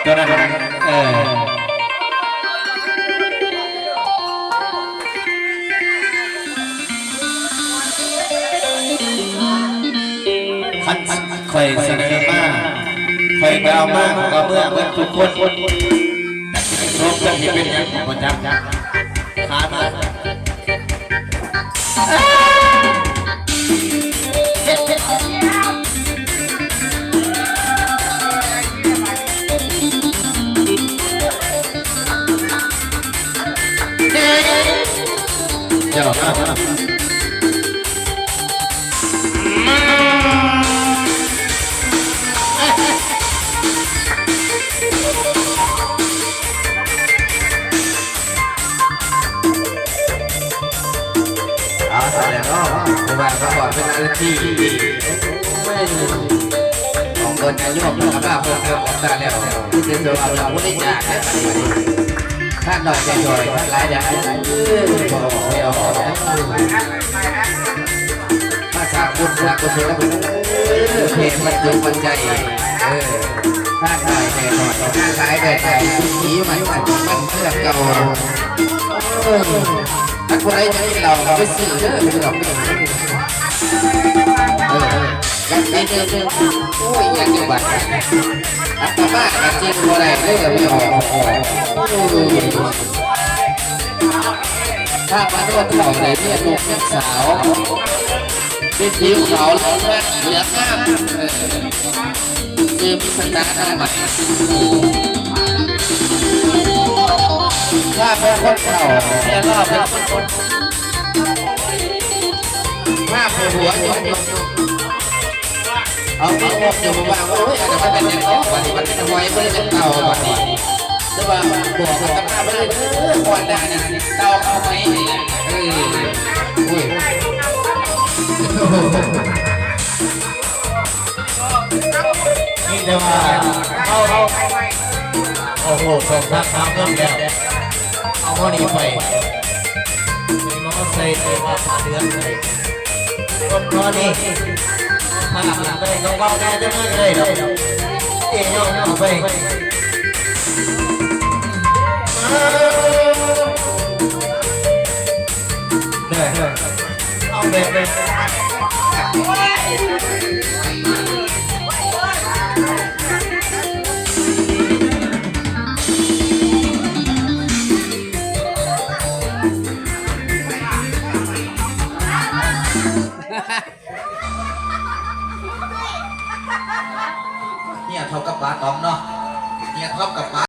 ຕອນນັ້ນ ເອີ ຄັນຂ້ອຍສະເໜີມາ ຂ້ອຍກໍເອົາມາ ກໍເອົາເມືອເບິດທຸກຄົນ ຈັກຊິເປັນສົບ ຈັກຊິເປັນຫຍັງ ບໍ່ຈັກ ຂາມາ. ເຈົ້າ ເອົາຊະແລ້ວເນາະ ຄືວ່າມາຮອດເວລາທີ່ ໂອ້ຍ ຂອງເພິ່ນອາຍຸເພິ່ນກໍມາຄົບເກືອບອອກຕາແລ້ວ ຄືຊິວ່າເປັນຜູ້ບໍລິຈາກແລ້ວບັດນີ້ ທ່ານນ້ອຍໃຈດອຍ ທ່ານຫຼາຍຢ່າງ ເອີ ບໍ່ອອກ ບໍ່ອອກ ມາສ້າງບຸນສ້າງກຸສົນ ເອີ ເພງມັນຈຸມັນໃຈ ເອີ ທ່ານຫຼາຍແນ່ນອນ ທ່ານຫຼາຍແນ່ໃຈ ທີ່ດີມັນມັນເຄືອເກົ່າ ເອີ ຖ້າຜູ້ໃດຢາກກິນເຫຼົ້າກໍໄປຊື້ເດີ ເອີ ຢ່າງໃດເດີ ໂອ້ຍ ຫຍັງຢູ່ບັດ ອາດຕະມາກໍຈື່ບໍ່ໄດ້ເດີ ໄປອອກ ອອກ ໂອ້ຍ ຖ້າມາໂນດເຖົ້າໄດ້ເມຍໜຸ່ມເມຍສາວ ເປັນຜິວຂາວເຫຼືອງງາມ ເອີ ຄືມີສັນດານໃໝ່ ຖ້າເປັນຄົນເຖົ້າ ເສຍລໍເປັນຄົນ ຖ້າຜູ້ຫົວຍົກ ເອົາມືອົບຢູ່ວ່າ ໂອ້ຍ ອັນນັ້ນມັນເປັນຫຍັງເນາະ ບັດນີ້ມັນເປັນຫອຍ ບໍ່ໄດ້ເປັນເຕົ່າບັດນີ້ ຫຼືວ່າບອກກັບມາໄປເລີຍເດີ ກ່ອນໜ້ານັ້ນເຕົ່າເຂົ້າໄໝນີ້ແຫຼະ ເອີ ໂອ້ຍ ມີແຕ່ວ່າເຮົາ ເຮົາ ໂອ້ໂຫ ສອງທາງຫາເງິນແລ້ວ ເອົາໝໍນີ້ໄປ ໝໍໃສ່ຜ້າຜ້າເດືອນໄປ ຄົນໝໍນີ້ ຖ້າໄປກໍເວົ້າແດ່ຈັກໜ້ອຍກໍໄດ້ດອກ ເອ ຍ້ອນເອົາໄປ ເດີ ເອົາແບບ ເຫຍເທົ່າກັບປາຕອງເນາະ ເຫຍເທົ່າກັບປາ